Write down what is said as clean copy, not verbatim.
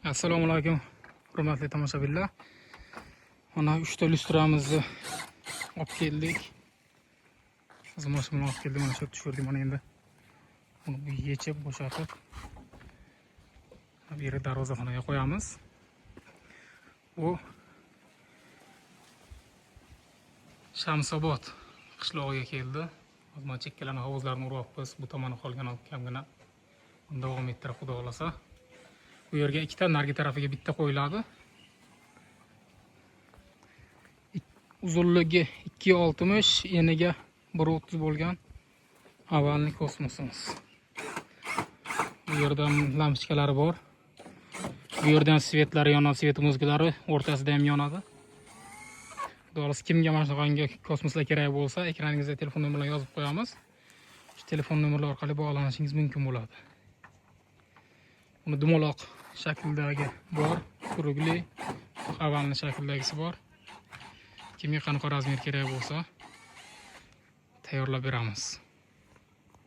Assalomu alaykum, hurmatli tomoshabinlar. Mana 3 ta lyustramizni olib keldik. Hozir mashina bilan olib keldik, mana shu yerga tushirdik. Mana endi buni bu yechib, bo'shatib, bu yerga darvozaxonaga qo'yamiz. Bu Shamsobod qishlog'iga keldi. Hozir mana chekkalarni, hovuzlarni uryapmiz. Bu tomoni qolgan kamgina. Uni davom ettirib, xudo xohlasa. Bu yerga ikkita, narigi tarafiga bitta qo'yiladi. Uzunligi 2,60, eniga 1,30 bo'lgan овальный kosmosimiz. Bu yerda lampochkalari bor. Bu yerdan свет lari yonadi, свет muzıkalari o'rtasida ham yonadi. Xudo xohlasa, kimga mana shunaqangi kosmoslar kerak bo'lsa, ekraningizda telefon nomerlarini yozib qo'yamiz. Shu telefon nomerlari orqali bog'lanishingiz mumkin bo'ladi. Uni dumaloq shakldagi bor, круглый, овальный shakldagisi bor. Kimga qanaqa размер kerak bo'lsa, tayyorlab beramiz.